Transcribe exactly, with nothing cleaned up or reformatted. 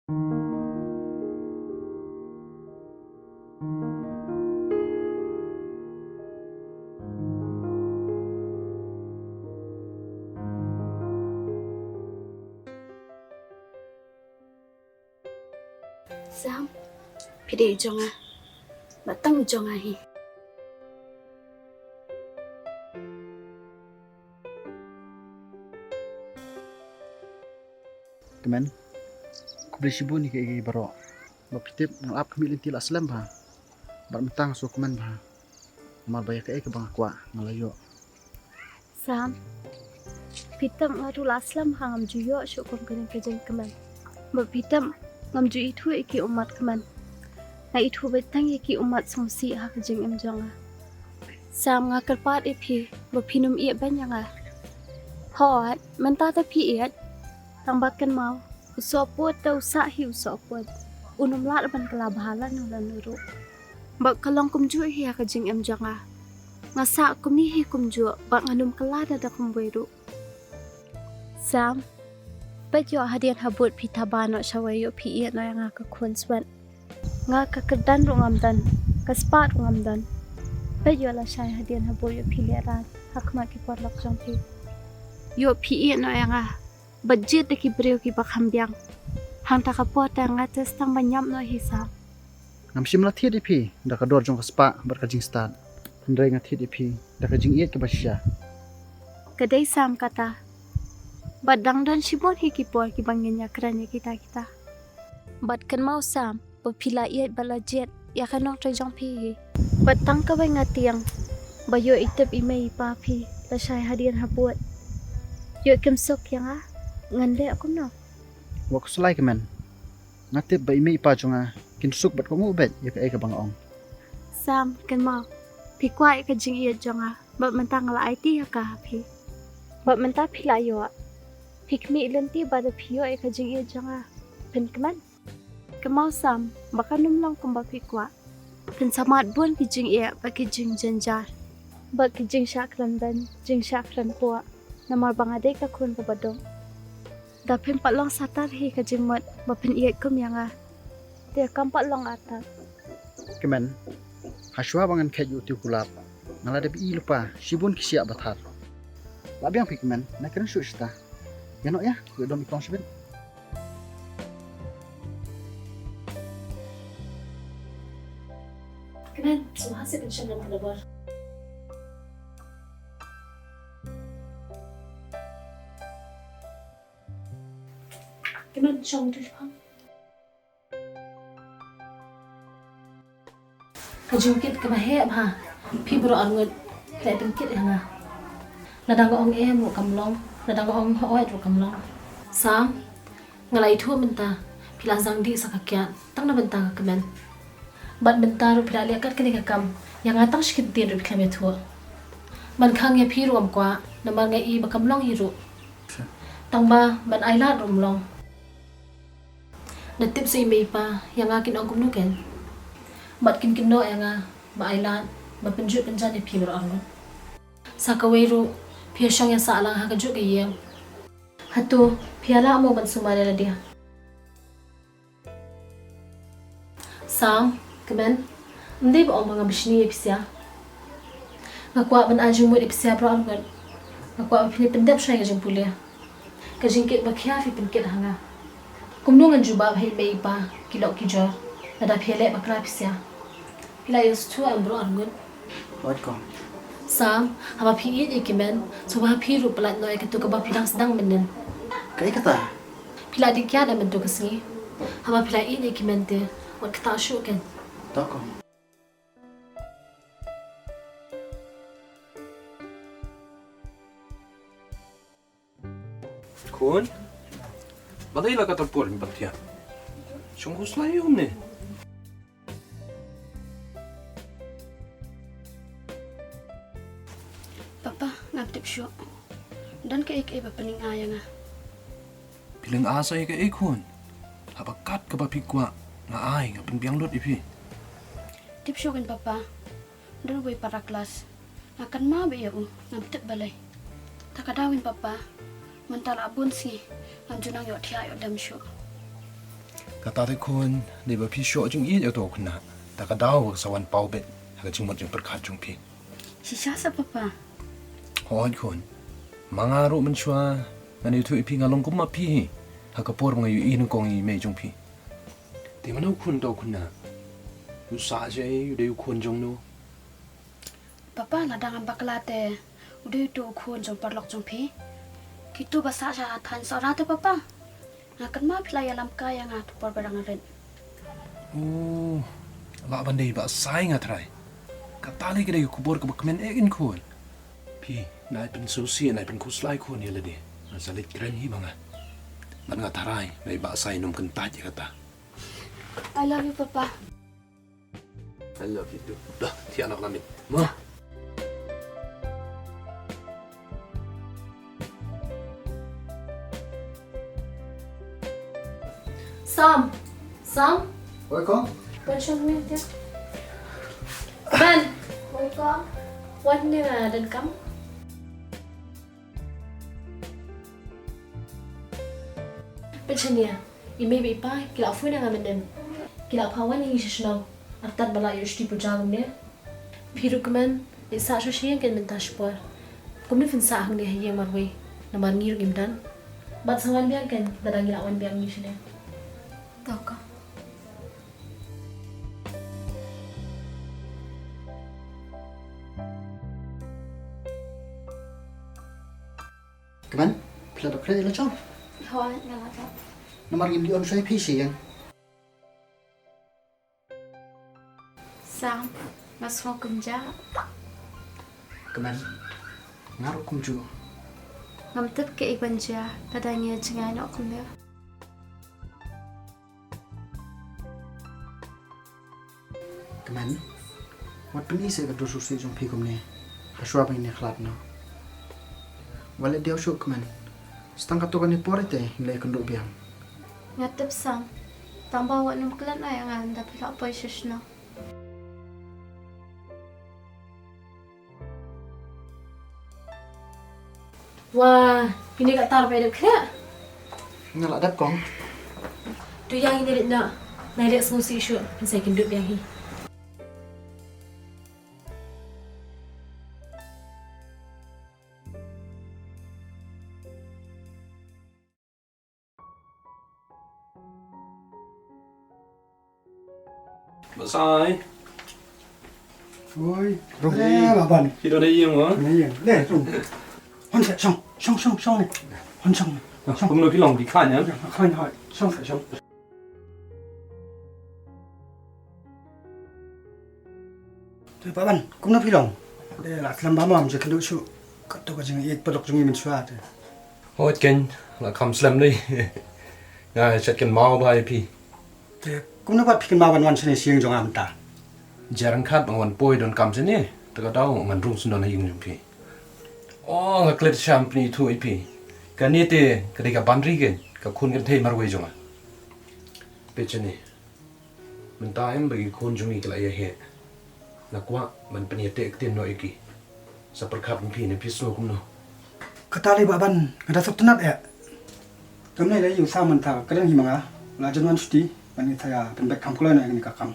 Sam, phi dei jong nga. Ba tang jong nga hi. Kmen, khublei shibun ïa kaei kaei baroh. Ba phi tip nga la ap khmih lynti la slem bha. Bad mynta nga sngewkmen bha. Namar ba ïa kaei kaba nga kwah nga la ïoh. Sam, phi tip nga ruh la slem bha ngam ju ïoh shuh kum kane ka jingkmen. Ba phi tip ngam ju ithuh ïa ki ummat kmen. Nga ithuh beit tang ïa ki ummat sngewsih ha ka jingim jong nga. Sam, nga kyrpad ïa phi ba phin ym ïeh beiñ ïa nga. Hooid, mynta te phi ïeit. Tang ba kynmaw, u sohpud te u sah hi u sohpud. Un ym lah ban kylla bha lano lano ruh. Bad ka long kumjuh hi ha ka jingim jong nga. Nga sah kumne hi kumjuh bad ngan ym kylla da da kumwei ruh. Sam, peit ïoh hadien habud phi thaba noh shawei ïoh phi ïeh noh ïa nga ka khun swet. Nga ka kyrdan ruh ngam don, ka spah ruh ngam don. Peit ïoh lashai hadien habud ïoh phi lehraiñ ha khmat ki paralok jong phi. Ïoh phi ïeh noh ïa nga bad jied da ki briew kiba kham biang. Hangta ka por te nga te tang ban ïap noh hi Sam. Ngam shym la thied ïa phi da ka dor jong ka spah bad ka jingstad. Hynrei nga thied ïa phi da ka jingïeit kaba shisha. Ka dei Sam kata. Bad dang don shibun hi ki por kiba ngin ïakren ïa kita kita. Bad kynmaw Sam, ba phi la ïeit bad la jied ïa ka nongtrei jong phi hi. Bad tang kawei nga tieng ba ïoh i tip i mei i pa phi lashai hadien habud. Ïoh kim suk ïa nga, ngan leh kumno? Wat khuslai Kmen. Nga tip ba i mei i pa jong nga kin suk bad kohnguh beit ïa kaei kaba nga ong. Sam, kynmaw, phi kwah ïa ka jingïeit jong nga bad mynta nga la aiti ïa ka ha phi. Bad mynta phi la ïoh. Phi khmih lynti ba da phi ïoh ïa ka jingïeit jong nga. Pynkmen. Kynmaw Sam, ba kan ym long kumba phi kwah. Pynsamat bun ki jingeh bad ki jingjynjar, bad ki jingshah kren beiñ, jingshah kren pop. Namar ba nga dei ka khun kaba duk. Da phin pat long satar hi ka jingmut ba phin ïeit kum ïa nga. Te kam pat long artat. Kmen, hashwa ba ngan khet ïa u tiew kulap, nga la dep ïohi lypa shibun ki shiah ba thar. La biang phi Kmen, na kren shuh shata. Ïa noh ïa, ïoh dom i kong shibit. Kmen, sngewbha seh pynshong lam ka dapur. Kmen, shong tu shong. Ka jingkit kaba heh bha, phi baroh arngut, phi la pynkit ïa nga. Lada nga ong em ruh kam long, lada nga ong hooid ruh kam long. Sam, nga la ithuh mynta, phi la zang dih sa ka kiad, tang na bynta ka Kmen. Bad mynta ruh phi la leh kat kane ka kam, ïa nga tang shi kyntien ruh phi khlem ïathuh. Ban khang ïa phi ruh ngam kwah, namar nga i ba kam long hi ruh. Tang ba ban ai lad ruh ym long. Da tip sa i mei i pa ïa nga kin ong kumno ken. Bad kin kynnoh ïa nga ba ai lad, ba pynjot pynjan ïa phi baroh arngut. Sa kawei ruh, phi ïa shong ïa sah lang ha kajuh ka ïing. Hato phi ïa lah mo ban sumar ïa lade? Sam, Kmen, ym dei ba ong ba nga bishni ïa phi sha. Nga kwah ban ai jingmut ïa phi sha baroh arngut. Nga kwah ba phin ïa pyndep shuwa ïa ka jingpule. Ka jingkit ba khia phi pynkit ha nga. Kumno ngan jubab ha i mei i pa ki lok ki jor lada phi ïa leh bakla phi sha. Phi la ïoh shuh em baroh arngut. Hooid kong. Sam, haba phi ïeit ïa i Kmen, sngewbha phi ruh pyllait noh ïa kato kaba phi dang sdang mynnin. Kaei kata? Phi la dih kiad em mynta ka sngi? Haba phi la ïeit ïa i Kmen te, wat ktah shuh ken. To kong. Khun, balei la katta por ngim pat thiah? Shong khuslai kumne. Papa, ngam tip shuh. Don kaei kaei ba pynïeng ïa nga. Phi lyngngoh sa ïa kaei khun? Haba kat kaba phi kwah nga ai, nga pynbiang lut ïa phi. Tip shuh ken papa. Don uwei para klas. Nga kynmaw bha ïa u, ngam tip balei. Ta ka daw ken papa, mynta la bun sngi ngam ju nang ïoh thiah ïoh dem shuh. Kata te khun, dei ba phi shoh jingïeit ïa uto u khynnah. Ta ka daw ba ka sa wan paw beit ha ka jingmut jingpyrkhat jong phi. Shisha sa papa. Hooid khun. Ma nga ruh mynshuwa ngan ïathuh ïa phi nga long kum ma phi hi ha ka por ba nga ïohi nyngkong ïa i mei jong phi. Te mano u khun uto u khynnah? U sah shaei, u dei u khun jong no? Papa, lada ngam bakla te u dei uto u khun jong paralok jong phi. Kito ba sah sha thaiñ Sohra te papa. Nga kynmaw phi la ïalam kai ïa nga ha ka por ba dang rit. Oh, lah ban dei ba sai nga trai. Kata lei ka dei ka khubor kaba kmen eh khun. Phi, nai pynsngewsih, nai pynkhuslai khun ïa lade. Nga sa leit kren hi ma nga. Bad nga tharai ba i Bah Sai un ym kyntait ïa kata. I love you, Papa. I love you too. Dah, thiah noh ka mic. Ma. Sam. Sam. Oi, Kong. Wan shong ne, thiah. Ben. Oi, Kong. Wan ne, uh, don kam. Pynshaniah, i mei bad i pa ki la phone ïa nga mynnin. Ki la phah wan ïa ngi sha shnong. Artat ba la ïoh shuti puja kumne. Phi ruh kmen, leit sah shuwa sha ïing keiñ mynta shipor. Kumne phin sah hangne ha ïing marwei, namar ngi ruh ngim don. Bad sa wan biang keiñ, lada ngi la wan biang ngi shane. To ko. Kmen, phi la dep khreh ïa la Jong? Hooid, nga la dep. Namar ngim ju wan shuwa ïa phi sha ïing. Sam, nga sngew kumjuh. Kmen, nga ruh kumjuh. Ngam tip kaei ban jia lada ngi ïa jngai noh kumne. Kmen, wat pyni seh ka dur suk sih jong phi kumne ha shuwa ba ngin ïa khlad noh. Wat leh diaw shuh Kmen. Sa tang katto katne por te ngin leit kynduh biang. Nga tip Sam, tang ba wat nym klet noh ïa nga ynda phi la poi sha shnong. Wah, kine ka tar ba dep khreh. Nga la dep Kong. To ïa ngin leit noh. Nai leh sngewsih shuh, phin sa ïakynduh biang hi. Bah Sai. Oi, rung. Eh, Bah Ban. Phi don ha ïing mo? Don ha ïing. Dei, rung. Hon sa shong, shong, shong, shong ne. Hon shong ne. Shong. Kumno phi long, phi khlaiñ em? Khlaiñ hoi. Shong sa shong. Te Bah Ban, kumno phi long? Dei la slem bha mo, ym ju kynduh shuh. Katto ka jingïeit paralok jong ngi mynshuwa te. Hooid keiñ, la kham slem dei. Nga shet kynmaw bha ïa phi. Te kumno pat phi kynmaw ban wan shane sha ïing jong nga mynta? Jia ryngkat ba nga wan poi don kam shane, te ka daw ngan rung sngewdon ha ïing jong phi. Oh, nga klet sham pyni ïathuh ïa phi. Kane te ka dei ka Banri keiñ, ka khun kynthei marwei jong nga. Peit shane. Mynta em ba ki khun jong ngi ki la ïa heh. Nga kwah ban pynïateh ktien noh ïa ki. Sa pyrkhat kum phi ne phi sngew kumno? Kata lei Bah Ban, nga da sngewtynnat eh. Kam ne lei ïa u Sam mynta ka dang hi ma nga. La jan wan shuti, ban ngi sa ïa pynbeit kham kloi noh ïa kane ka kam.